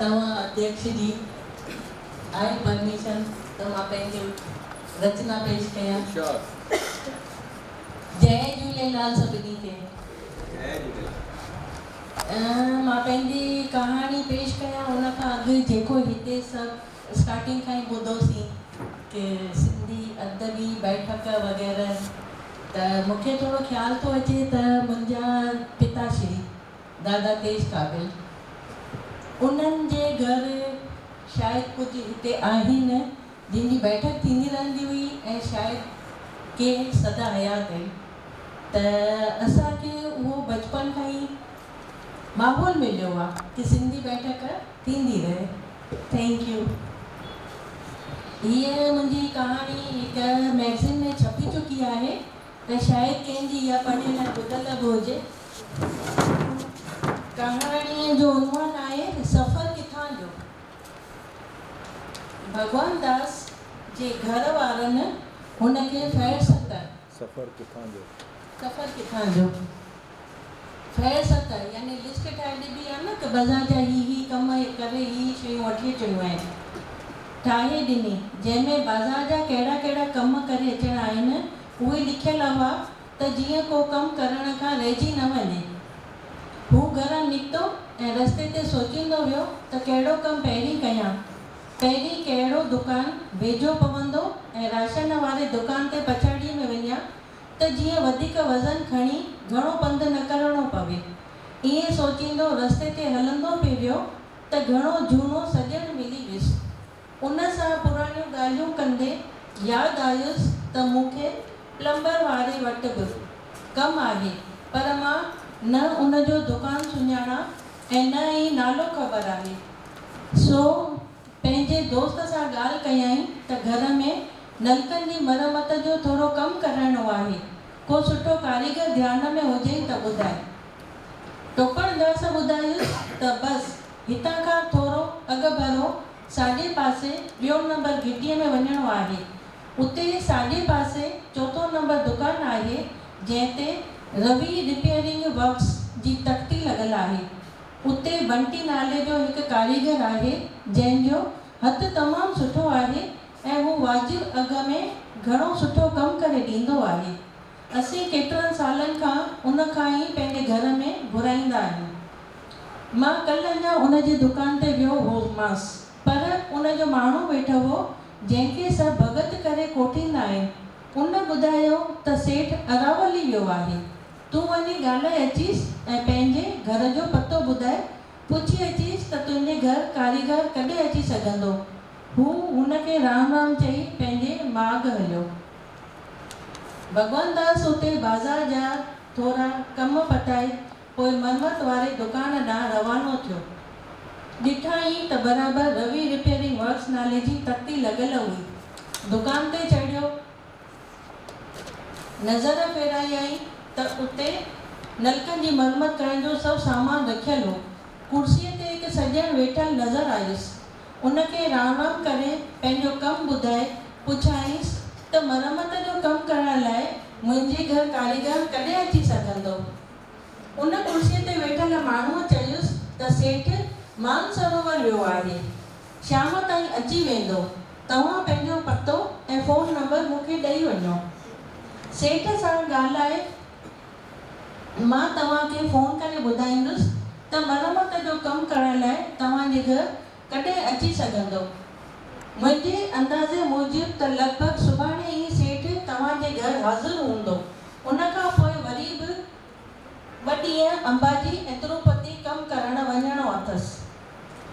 توهان اڌيڪش جي آهي پرميشن ته مان پنهنجي رچنا پيش ڪيان. جئي جهوليلال سڀني کي. جئي جهوليلال. مان پنهنجي ڪهاڻي پيش ڪيان ان کان اڳ جيڪو هتي سڀ اسٽارٽنگ کان ئي ٻڌوسين ڪي سنڌي ادبي بيٺڪ وغيره ته مون کي ٿورو خيال ٿو اچي ته منهنجا پتا شري دادا تيج قابل انهن جي گهر شايد ڪجهه هتي آهن جن جي بيٺڪ ٿيندي رهندي هئي ۽ شايد ڪي سدا حيات آهن ته اسان کي اهو بچپن کان ئي ماحول مليو آ ڪي سنڌي بيٺڪ ٿيندي رهي. Thank you. هيء منهنجي ڪهاڻي هڪ مئگزين ۾ ڇپي چڪي آهي ته شايد ڪنهن جي اها پڙهيل ۽ ٻڌل به هجي. ڪهاڻيء جو عنوان آهي سفر ڪٿان جو؟ ڀڳوان داس جي گهر وارن هن کي فهرست. سفر ڪٿان جو؟ سفر ڪٿان جو؟ فهرست يعني لسٽ ٺاهي ڏبي آهي نه ته بازار جا هي هي ڪم ڪري هي هي شيون وٺي اچڻيون آهن. ٺاهي ڏني، جنهن ۾ بازار جا ڪهڙا ڪهڙا ڪم ڪري اچڻا آهن، اهي لکيل هئا ته جيئن ڪو ڪم ڪرڻ کان رهجي نه وڃي. هو گهران نڪتو ۽ رستي تي سوچيندو ويو ته ڪهڙو ڪم پهرين ڪيان. پهرين ڪهڙو دڪان ويجهو پوندو ۽ راشن واري دڪان تي پڇاڙيء ۾ وڃان ته جيئن وڌيڪ وزن کڻي گهڻو پنڌ نه ڪرڻو پوي. ائين سوچيندو رستي تي هلندو پئي ويو ته گهڻو جهونو سڄڻ ملي ويس. ان سان پراڻيون ڳالهيون ڪندي ياد آيس ته مون کي پلمبر واري وٽ به ڪم آهي پر مان نه ان جو دڪان سڃاڻان ۽ نه ئي نالو خبر آهي. سو پنهنجي دوست سان ڳالهه ڪيائين ته گهر ۾ نلڪن جي مرمت جو ٿورو ڪم ڪرائڻو آهي، ڪو سٺو ڪاريگر ڌيان ۾ هجئي ته ٻڌاء. ٽوپڻ داس ٻڌايس ته بس هتان کان ٿورو اڳڀرو ساڄي پاسي ٻيو نمبر گهٽيء ۾ وڃڻو آهي. اتي ساڄي پاسي چوٿون نمبر دڪان آهي، جنهن تي روي رپيئرنگ ورڪس جي تختي لڳل آهي. اتي بنٽي نالي جو هڪ ڪاريگر آهي، جنهن جو هٿ تمام سٺو آهي ۽ هو واجب اگهه ۾ گهڻو سٺو ڪم ڪري ڏيندو آهي. اسين ڪيترن سالن کان ان کان ئي پنهنجي گهر ۾ گهرائيندا آهيون. مان ڪلهه اڃا ان جي دڪان تي ويو هومانس، پر ان جو ماڻهو ويٺو هو، جنهن کي سڀ ڀڳت ڪري ڪوٺيندا آهن. ان ٻڌايو ته سيٺ اراولي ويو آهي. تون وڃي ڳالهائي اچيس ۽ پنهنجي گهر جو پتو ٻڌائي پڇي اچيس ته تنهنجي گهر ڪاريگر ڪڏهن اچي سگهندو. هو هن کي رام رام چئي پنهنجي ماڳ هليو. ڀڳوان داس اتي بازار جا ٿورا ڪم پتائي پوء مرمت واري دڪان ڏانهن روانو ٿيو. ڏٺائين ته برابر روي رپيئرنگ ورڪس نالي جي تختي لڳل هئي. دڪان تي چڙهيو. نظر ڦيرايائين ته اتي نلڪن جي مرمت ڪرڻ جو سڀ سامان رکيل هو. ڪرسيء تي هڪ سڄڻ ويٺل نظر آيس. ان کي رام رام ڪري پنهنجو ڪم ٻڌائي پڇيائينس ته مرمت جو ڪم ڪرڻ لاء منهنجي گهر ڪاريگر ڪڏهن اچي سگهندو؟ ان ڪرسيء تي ويٺل ماڻهوء چيس ته سيٺ مانسروور ويو آهي. شام تائين اچي ويندو. توهان پنهنجو پتو ۽ فون نمبر مون کي ڏئي وڃو. سيٺ سان ڳالهائي مان توهان کي فون ڪري ٻڌائيندس ته مرمت جو ڪم ڪرڻ لاء توهان جي گهر ڪڏهن اچي سگهندو. منهنجي اندازي موجب ته لڳ ڀڳ سڀاڻي ئي سيٺ توهان جي گهر حاضر هوندو. ان کان پوء وري به ٻه ڏينهن امباجي ۽ تروپتي ڪم ڪرڻ وڃڻو اٿس.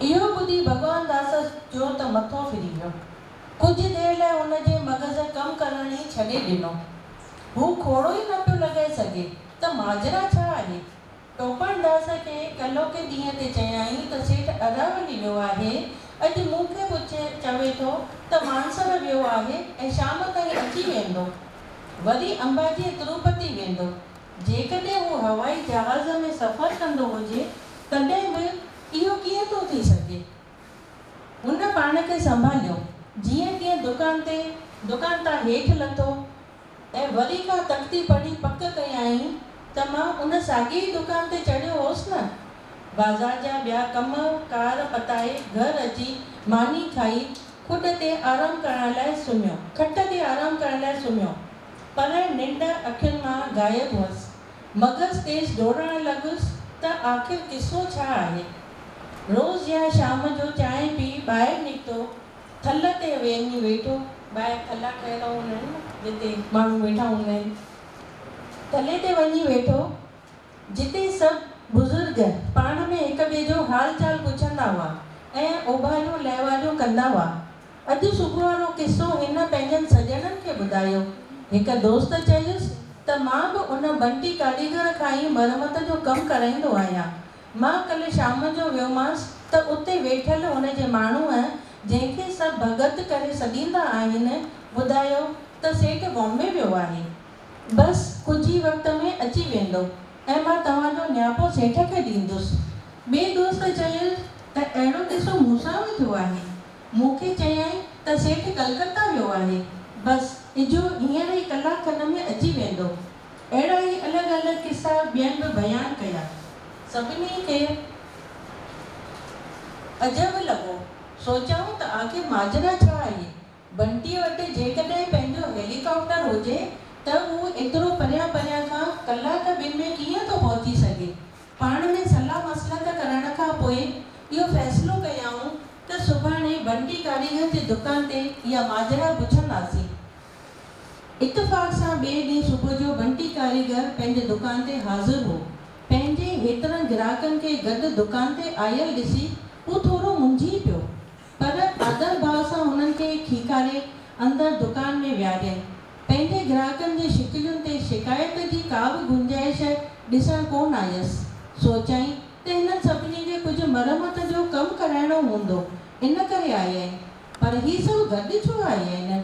اهو ٻڌي ڀڳوان داس جو ته مٿو ڦري ويو. ڪجهه دير لاء هن جي مغز ڪم ڪرڻ ئي ڇڏي ڏنو. هو کوڙو ئي نه پيو لڳائي سگهي ته ماجرا ڇا آهي؟ ٽوپڻ داس کي ڪلهوڪي ڏينهن تي چيائين ته سيٺ اراولي ويو آهي، اڄ مون کي پڇي چوي ٿو ته مانسر ويو آهي ۽ شام تائين اچي ويندو. وري امباجي ۽ تروپتي ويندو. جيڪڏهن هو هوائي جهاز ۾ سفر ڪندو هجي تڏهن به اهو ڪيئن ٿو ٿي سگهي؟ هن پاڻ کي سنڀاليو. جيئن تيئن دڪان تي دڪان تان هيٺ لٿو ۽ وري ڪا تختي پڙهي پڪ ڪيائين ته مان ان ساڳئي ئي دڪان تي چڙهيو هوس نه؟ بازار جا ٻيا ڪم ڪار پتائي گهر اچي ماني کائي کڏ تي آرام ڪرڻ لاء سمهيو. کٽ تي آرام ڪرڻ لاء سمهيو. پر ننڊ اکين مان غائب هئس. مغز تيز ڊوڙڻ لڳس ته آخر قصو ڇا آهي؟ روز جيان شام جو چانهه پي ٻاهر نڪتو. ٿلهه تي وڃي ويٺو. ٻاهر ٿلها ٺهيل هوندا آهن نه جتي ماڻهو ويٺا هوندا آهن. ٿلهي تي وڃي ويٺو. جتي سڀ بزرگ پاڻ ۾ هڪ ٻئي جو حال چال پڇندا هئا ۽ اوڀاريون لهواريون ڪندا هئا. اڄ صبح وارو قصو هن پنهنجن سڄڻن کي ٻڌايو. هڪ دوست چيس ته مان به ان بنٽي ڪاريگر کان ئي مرمت جو ڪم ڪرائيندو آهيان. مان ڪلهه شام جو ويومانس ته اتي ويٺل هن جي ماڻهوء، جنهن کي سڀ ڀڳت ڪري سڏيندا آهن، ٻڌايو ته سيٺ بامبي ويو آهي. بس ڪجهه ئي وقت ۾ اچي ويندو ۽ مان توهان جو نياپو سيٺ کي ڏيندس. ٻئي دوست چيس ته اهڙو قصو مون سان به ٿيو آهي. مون کي چيائين ته سيٺ ڪلڪتا ويو آهي. بس اجهو هينئر ئي ڪلاڪ کن ۾ اچي ويندو. اهڙا ئي الڳ الڳ قصا ٻين به بيان ڪيا. سڀني کي عجب لڳو. سوچيائون ته آخر ماجرا ڇا آهي؟ بنٽيء وٽ جيڪڏهن پنهنجو هيليڪاپٽر هجي ته هو ايترو پريان پريان کان ڪلاڪ ٻن ۾ ڪيئن ٿو پهچي سگهي؟ پاڻ ۾ صلاح مصلحت ڪرڻ کان پوء اهو فيصلو ڪيائون ته سڀاڻي بنٽي ڪاريگر جي دڪان تي اها ماجرا پڇنداسين. اتفاق سان ٻئي ڏينهن صبح جو بنٽي ڪاريگر پنهنجي دڪان تي حاضر هو. پنهنجي هيترن گراهڪن کي گڏ دڪان تي آيل ڏسي هو ٿورو منجهي پيو. پر آدر ڀاء سان هنن کي کيڪاري اندر دڪان ۾ ويهاريائين. پنهنجي گراهڪن جي شڪلين تي شڪايت جي ڪا به گنجائش ڏسڻ ڪونه آيس. سوچيائين ته هنن سڀني کي ڪجهه مرمت جو ڪم ڪرائڻو هوندو، ان ڪري آيا آهن. پر هي سڀ گڏ ڇو آيا آهن؟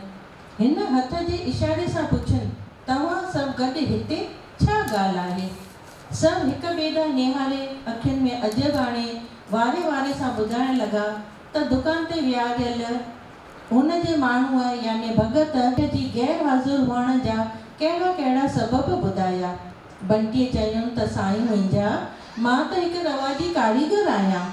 هن هٿ جي اشاري سان پڇين، توهان سڀ گڏ هتي؟ ڇا ڳالهه آهي؟ سڀ هڪ ٻئي ڏانهن نهاري، اکين ۾ عجب آڻي، واري واري سان ٻڌائڻ لڳا ته دڪان تي ويهاريل هن جي ماڻهوء يعني ڀڳت جي غير حاضر هئڻ جا ڪهڙا ڪهڙا سبب ٻڌايا. بنٽيء چيم ته سائين منهنجا، مان ته هڪ رواجي ڪاريگر آهيان.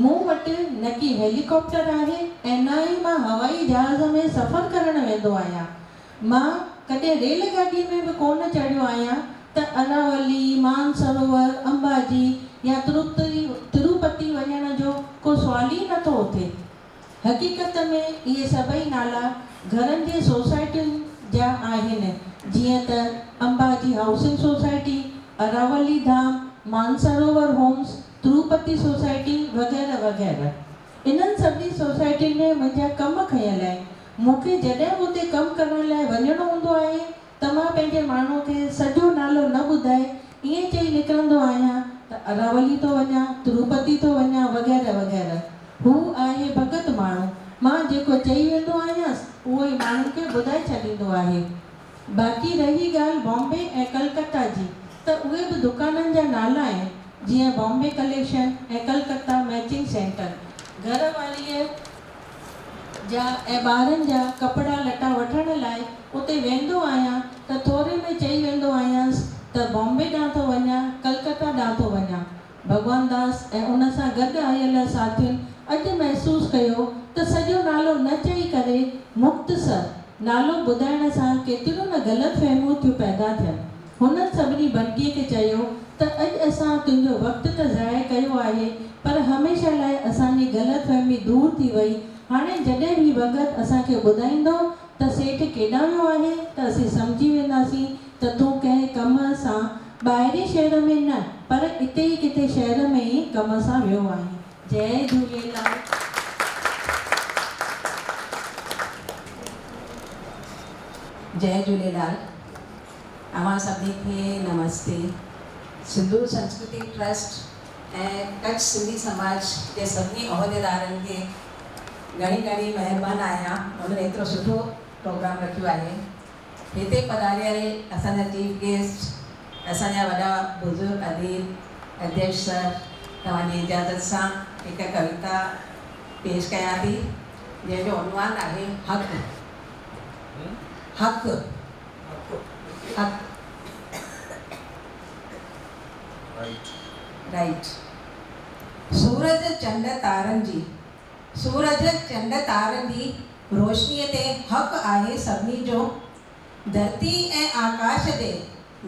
مون وٽ نه ڪي هيليڪاپٽر آهي ۽ نه ئي مان هوائي جهاز ۾ سفر ڪرڻ ويندو آهيان. مان ڪڏهن ريل گاڏيء ۾ به ڪونه چڙهيو آهيان ته اراولي، مانسروور، امباجي يا تروپتي وڃڻ جو ڪو سوال ئي نه ٿو اٿي. حقيقت ۾ اهي سڀئي نالا گهرن جي سوسائٽين جا آهن، جيئن ته Ambaji housing society, Aravalli Dham, Mansarovar homes, Tirupati society وغيره وغيره. انهن سڀني سوسائٽين ۾ منهنجا ڪم کنيل آهن. مون کي جڏهن به اتي ڪم ڪرڻ لاء وڃڻو هوندو آهي ته مان پنهنجي ماڻهوء کي سڄو نالو نه ٻڌائي ائين چئي نڪرندو آهيان ته اراولي ٿو وڃان، تروپتي ٿو وڃان وغيره وغيره. هو آهي ڀڳت ماڻهو، مان جيڪو چئي ويندو آهيانس اهو ئي ماڻهن کي ٻڌائي ڇڏيندو آهي. باقي رهي ڳالهه بامبي ۽ ڪلڪتا جي ته اهي به دڪانن جا نالا آهن جيئن Bombay collection ۽ Calcutta matching centre. گهر واريء جا ۽ ٻارن جا ڪپڙا لٽا وٺڻ لاء اتي ويندو آهيان ته ٿوري ۾ چئي ويندو آهيانس ته بامبي ڏانهن ٿو وڃان، ڪلڪتا ڏانهن ٿو وڃان. ڀڳوان داس ۽ ان سان گڏ آيل ساٿين اڄ محسوس ڪيو ته سڄو نالو نه چئي ڪري مختصر نالو ٻڌائڻ سان ڪيتريون نه غلط فهميون ٿيون پيدا ٿين. هنن سڀني بنٽيء کي چيو ته اڄ اسان تنهنجو وقت ته ضايع ڪيو آهي پر هميشه لاء اسان جي غلط فهمي دور ٿي وئي. هاڻي جڏهن به ڀڳت اسان کي ٻڌائيندو ته سيٺ ڪيڏانهن ويو آهي ته اسين سمجهي وينداسين ته تون ڪنهن ڪم سان ٻاهرين شهر ۾ نه پر اتي ئي ڪٿي شهر ۾ ئي ڪم سان ويو آهين. جئي جهوليلال. جئي جهوليلال اوهان سڀني کي نمستي سنڌو سنسڪرتي ٽرسٽ ۽ ڪڇ سنڌي سماج جي سڀني عهديدارن کي گهڻي گهڻي مهربان آهيان انهن ايترو سٺو پروگرام رکيو آهي هتي پڌاريل اسان جا چيف گيسٽ، اسان جا وڏا بزرگ اديب اڌيڪش سر توهان جي اجازت سان هڪ ڪويتا پيش ڪيان ٿي جنهن جو عنوان آهي حق حق حق رائيٽ. سورج چنڊ تارن جي سورج چنڊ تارن جي روشنيء تي حق آهي سڀني جو. ڌرتي ۽ آڪاش جي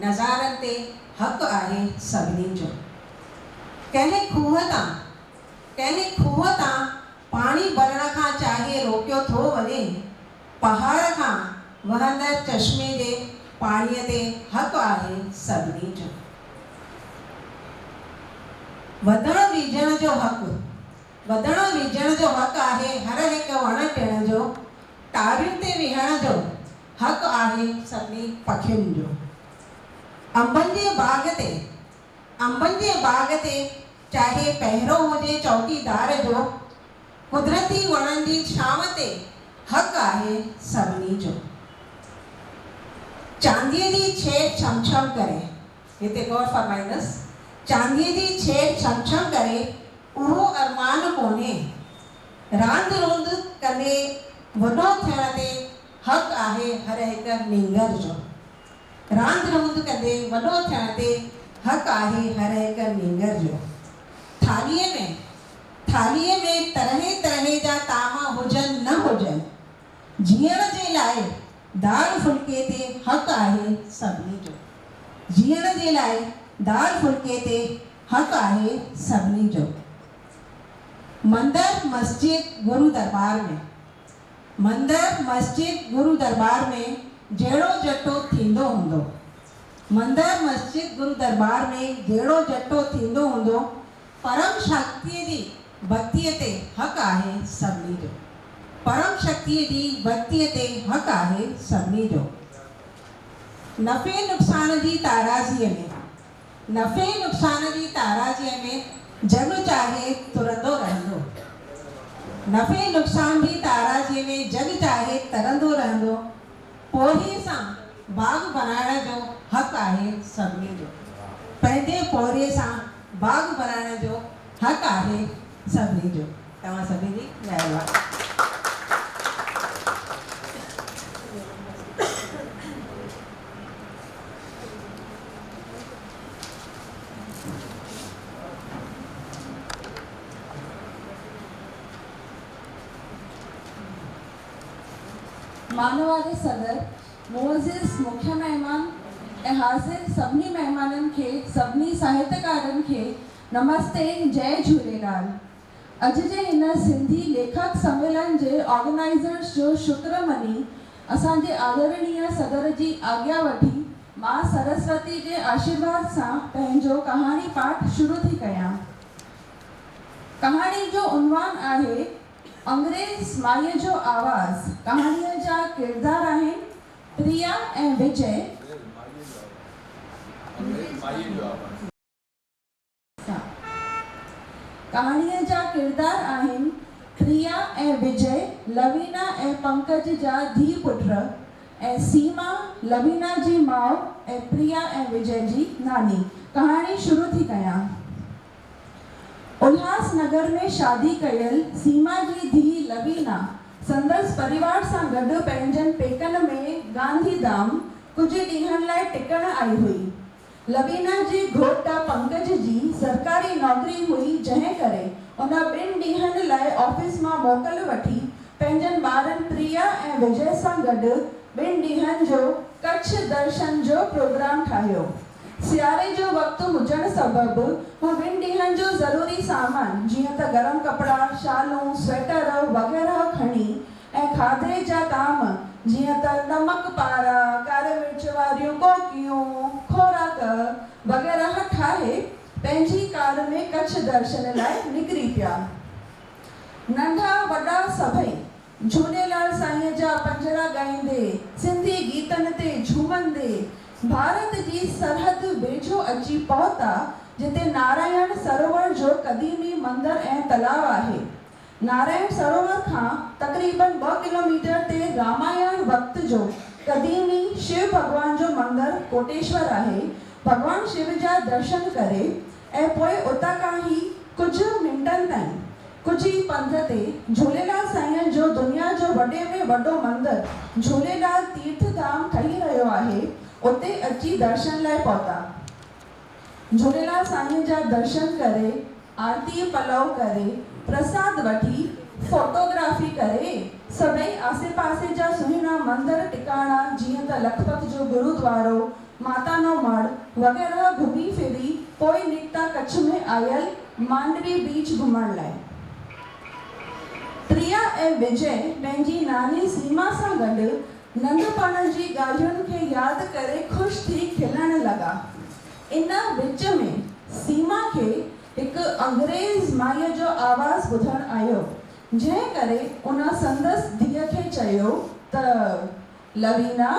نظارن تي حق آهي سڀني جو. ڪنهن کوهه تان ڪنهن کوهه تان پاڻي ڀرڻ کان چاهي روڪيو ٿو وڃي، پهاڙ کان وهندڙ چشمي جي پاڻيء تي حق آهي سڀني جو. وڌڻ ويجهڻ جو حق وڌڻ ويجهڻ جو حق آهي هر هڪ وڻ ٽڻ جو، ٽارين تي ويهڻ جو حق آهي سڀني پکين جو. انبن جي باغ تي انبن جي باغ تي چاهي پهرو هجي چوڪيدار جو، قدرتي وڻن جي ڇانو تي حق آهي سڀني جو. چانديء جي ڇير ڇم ڇم ڪري، هتي غور فرمائيندس، چانديء جي ڇير ڇم ڇم ڪري، اهو ارمان ڪونهي. راند روند ڪندي وڏو ٿيڻ تي حق آهي هر هڪ نينگر جو. راند روند ڪندي وڏو ٿيڻ تي حق آهي هر هڪ نينگر جو. ٿالهيء ۾ ٿالهيء ۾ طرحين طرحين جا طعام هجن نه هجن، جيئڻ جي لاء دال ڦلڪي تي حق آهي سڀني جو. جيئڻ جي لاء دال ڦلڪي تي حق آهي سڀني جو. مندر مسجد گرو درٻار ۾. مندر مسجد گرو درٻار ۾ جهيڙو جهٽو ٿيندو هوندو. مندر مسجد گرو درٻار ۾ جهيڙو جهٽو ٿيندو هوندو. پرم شڪتيء جي ڀڳتيء تي حق آهي سڀني جو. پرم شڪتيء جي ڀڳتيء تي حق آهي سڀني جو. نفعي نقصان جي تارازيء ۾. نفعي نقصان جي تارازيء ۾ جڳ چاهي ترندو رهندو. نفعي نقصان جي تارازيء ۾ جڳ چاهي ترندو رهندو. پورهيي سان باغ بڻائڻ جو حق آهي سڀني جو. پنهنجي پورهيي سان باغ بڻائڻ جو حق آهي سڀني جو. توهان سڀني جي مهرباني. مانواري صدر، معزز مکيه مهمان ۽ حاضر سڀني مهمانن کي، سڀني ساهتڪارن کي نمستي، جئي جهوليلال. اڄ جي هن سنڌي ليکڪ سميلن جي آرگنائيزرس جو شڪر مڃي اسان جي آدرڻيه صدر جي آگيا وٺي مان سرسوتي جي آشيرواد سان پنهنجو ڪهاڻي پاٺ شروع ٿي ڪيان. ڪهاڻي جو عنوان آهي انگريز مائيء جو آواز ڪهاڻيء جا ڪردار آهن پريا ۽ وجي. ڪهاڻيء جا ڪردار آهن پريا ۽ وجي، لوينا ۽ پنڪج جا ڌيء پٽ ۽ سيما، لوينا جي ماء ۽ پريا ۽ وجي جي ناني. ڪهاڻي شروع ٿي ڪيان. الهاس نگر ۾ شادي ڪيل سيما جي ڌيء لوينا سندس پريوار سان گڏ پنهنجن پيڪن ۾ گانڌي ڌام ڪجهه ڏينهن لاء ٽڪڻ آئي هئي. لوينا جي گهوٽ پنڪج جي سرڪاري نوڪري هئي جنهن ڪري ان ٻن ڏينهن لاء آفيس مان موڪل وٺي پنهنجن ٻارن پريا ۽ وجي سان گڏ ٻن ڏينهن جو ڪڇ درشن جو پروگرام ٺاهيو. سياري جو وقت هجڻ سبب هو ٻن ڏينهن جو ضروري سامان جيئن ته گرم ڪپڙا، شالون، سوئيٽر وغيره کڻي ۽ کاڌي جا طعام جيئن ته نمڪ پارا، ڪاري مرچ واريون ڪوڪيون، خوراڪ وغيره ٺاهي پنهنجي ڪار ۾ ڪڇ درشن لاء نڪري پيا. ننڍا وڏا سڀئي جهوليلال سائينء جا پنجڙا ڳائيندي، سنڌي گيتن تي جهومندي ڀارت جي سرحد ويجهو اچي پهتا جتي نارائڻ سروور جو قديمي مندر ۽ تلاء آهي. نارائڻ سروور کان تقريبن ٻه ڪلوميٽر تي رامائڻ وقت جو قديمي شو ڀڳوان جو مندر ڪوٽيشور آهي. ڀڳوان شو جا درشن ڪري ۽ پوء اتان کان ئي ڪجهه منٽن تائين ڪجهه ئي پنڌ تي جهوليلال سائين جو دنيا جو وڏي ۾ وڏو مندر جهوليلال تيرٿ ڌام ٺهي رهيو آهي اتي اچي درشن لاء پهتا. جهوليلال سائين جا درشن ڪري. آرتي پلئو ڪري، پرساد وٺي، فوٽوگرافي ڪري، سڀئي آسي پاسي جا سهڻا مندر ٽڪاڻا جيئن ته لکپت جو گرودوارو، ماتا نو مڙهه وغيره گهمي ڦري پوء نڪتا ڪڇ ۾ آيل مانڊوي بيچ گهمڻ لاء. پريا ۽ وجي پنهنجي ناني سيما سان گڏ ننڍپڻ جي ڳالهين کي ياد ڪري خوش ٿي کلڻ لڳا. ان وچ ۾ سيما کي هڪ انگريز مائيء جو آواز ٻڌڻ آيو، جنهن ڪري ان سندس ڌيء کي چيو ته، لوينا!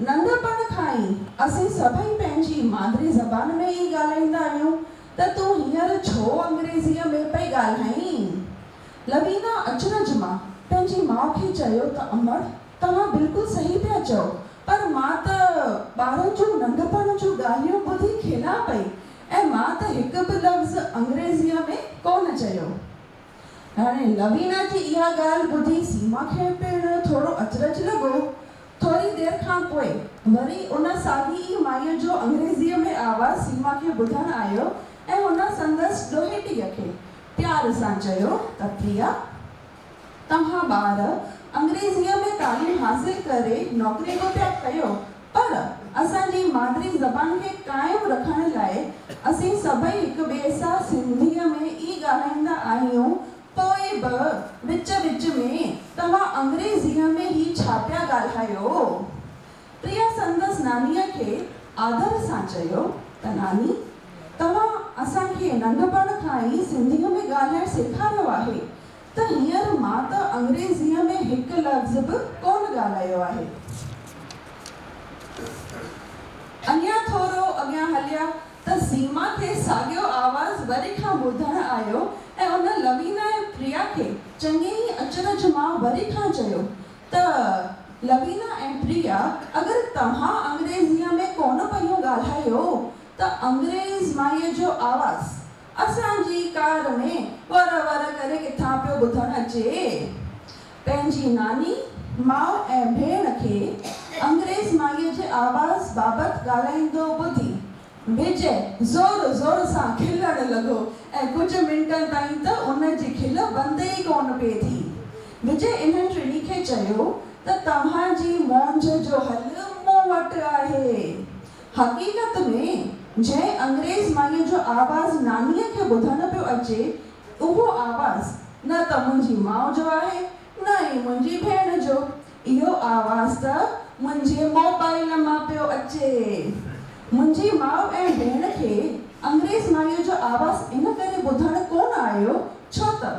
ننڍپڻ کان ئي اسين سڀئي پنهنجي مادري زبان ۾ ئي ڳالهائيندا آهيون ته تون هينئر ڇو انگريزيء ۾ پئي ڳالهائين؟ لوينا اچرج مان پنهنجي ماء کي چيو ته امڙ، توهان بلڪل صحيح پيا چئو، پر مان ته ٻارن جون ننڍپڻ جون ڳالهيون ٻڌي کلان پئي ۽ مان ته هڪ به لفظ انگريزيء ۾ ڪونه چيو. هاڻي لوينا جي اها ڳالهه ٻڌي سيما کي پڻ ٿورو اچرج لڳو. ٿوري دير کان پوء وري ان ساڳي ئي مائيء جو انگريزيء ۾ آواز سيما کي ٻڌڻ آيو ۽ هن سندس ڏوهٽيء کي پيار سان چيو ته پريا! توهان ٻار انگريزيء ۾ تعليم حاصل ڪري نوڪري به پيا ڪيو پر اسان جي مادري زبان کي قائم رکڻ لاء اسين سڀئي هڪ ٻئي سان سنڌيء ۾ ئي ڳالهائيندا آهيون پوء به وچ وچ ۾ توهان انگريزيء ۾ هي ڇا پيا ڳالهايو؟ پريا سندس نانيء کي آدر سان چيو ته ناني، توهان اسان کي ننڍپڻ کان ئي سنڌيء ۾ ڳالهائڻ سيکاريو آهي ته هينئر مان ته انگريزيء ۾ هڪ لفظ به ڪونه ڳالهايو آهي. اڃا ٿورو اڳيان هليا ته سيما کي ساڳيو آواز وري کان ٻڌڻ آيو ۽ ان لوينا ۽ پريا کي چڱي ئي اچرج مان وري کان چيو ته لوينا ۽ پريا اگر توهان انگريزيء ۾ ڪونه پيون ڳالهايو ته انگريز مائيء جو آواز اسان جي ڪار ۾ ور ور ڪري ڪٿان پيو ٻڌڻ اچي. پنهنجي ناني، ماء ۽ ڀيڻ کي انگريز مائيء جي آواز بابت ڳالهائيندو ٻڌي، وجي زور زور سان کلڻ لڳو ۽ ڪجهه منٽن تائين ته ان جي کل بند ئي ڪونه پئي ٿي. وجي انهن ٽنهي کي چيو ته توهان جي مونجهه جو حل مون وٽ آهي. حقيقت ۾ جنهن انگريز مائيء جو آواز نانيء کي ٻڌڻ پيو اچي، اهو آواز نه ته منهنجي ماء جو آهي، نه ئي منهنجي ڀيڻ جو. اهو آواز ته منهنجي موبائل مان پيو اچي. منهنجي ماء ۽ ڀيڻ کي انگريز مائيء جو آواز ان ڪري ٻڌڻ ڪونه آيو، ڇو ته.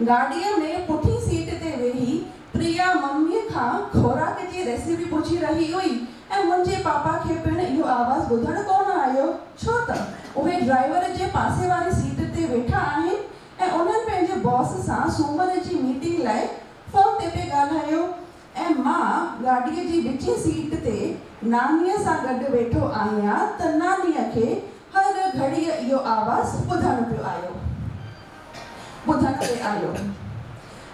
گاڏيء ۾ پٺين سيٽ تي ويهي پريا مميء کان خوراڪ جي ريسيپي پڇي رهي هئي ۽ منهنجي پاپا کي پڻ اهو آواز ٻڌڻ ڪونه آيو ڇو ته اهي ڊرائيور جي پاسي واري سيٽ تي ويٺا آهن ۽ انهن پنهنجي باس سان سومر جي ميٽنگ لاء فون تي پئي ڳالهايو ۽ مان گاڏيء جي وچين سيٽ تي نانيء سان گڏ ويٺو آهيان ته نانيء کي هر گهڙيء اهو آواز ٻڌڻ پيو آيو. ٻڌڻ تي آيو.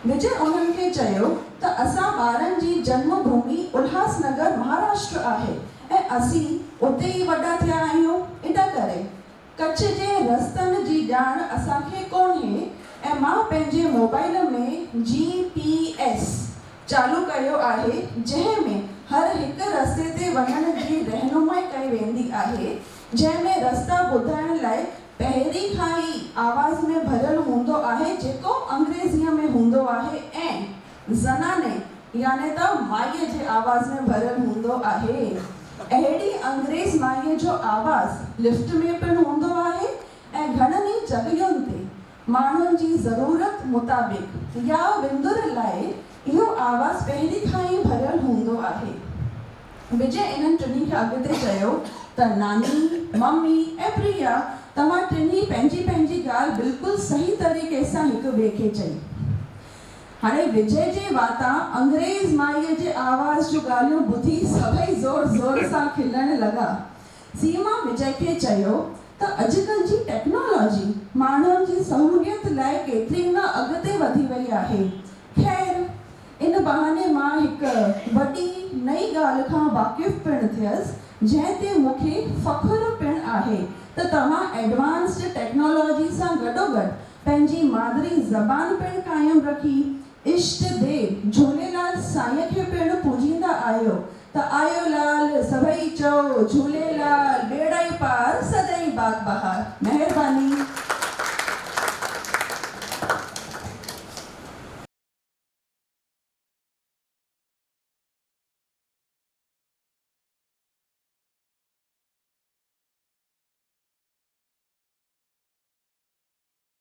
وجي انهن کي چيو ته اسان ٻارن جي جنم ڀومي الهاس نگر مهاراشٽر آهي ۽ اسين اتي ئي وڏا ٿيا آهيون ان ڪري ڪڇ جي رستن جي ڄاڻ اسان کي ڪونهي ۽ مان پنهنجي موبائل ۾ جي پي ايس چالو ڪيو آهي جنهن ۾ هر هڪ رستي تي وڃڻ جي رهنمائي ڪئي ويندي آهي جنهن ۾ رستا ٻڌائڻ لاء پهرين کان ئي آواز ۾ ڀريل هوندو آهي جيڪو انگريزيء ۾ هوندو آهي ۽ زناني يعني ته مائيء جي آواز ۾ ڀريل هوندو آهي. اهڙي انگريز مائيء جو آواز لفٽ ۾ پڻ هوندو آهي ۽ گهڻن ئي جڳهين تي ماڻهن جي ضرورت مطابق يا وندر لاء اهو آواز پهرين کان ئي ڀريل هوندو آهي. وجي انهن ٽنهي کي اڳتي چيو ته ناني، ممي ۽ پريا توهان ٽنهي پنهنجي پنهنجي ڳالهه بلڪل صحيح طريقي سان هڪ ٻئي کي چئي. هاڻي وجي جي واتان انگريز مائيء جي آواز جون ڳالهيون ٻڌي سڀئي زور زور سان کلڻ لڳا. سيما وجي کي چيو ته اڄڪلهه جي ٽيڪنالاجي ماڻهن جي سهوليت لاء ڪيتري نه اڳتي وڌي وئي آهي. خير! ان بهاني مان هڪ وڏي نئين ڳالهه کان واقف پڻ ٿيس، جنهن تي مون کي فخر پڻ آهي ته توهان ايڊوانسڊ ٽيڪنالاجي سان گڏوگڏ پنهنجي مادري زبان پڻ قائم رکي اشٽ ديو جهوليلال سائين کي پڻ پوڄيندا آهيو ته آيو لال سڀئي چئو جهوليلال ٻيڙائي پار سدائين باغ بهار. مهرباني.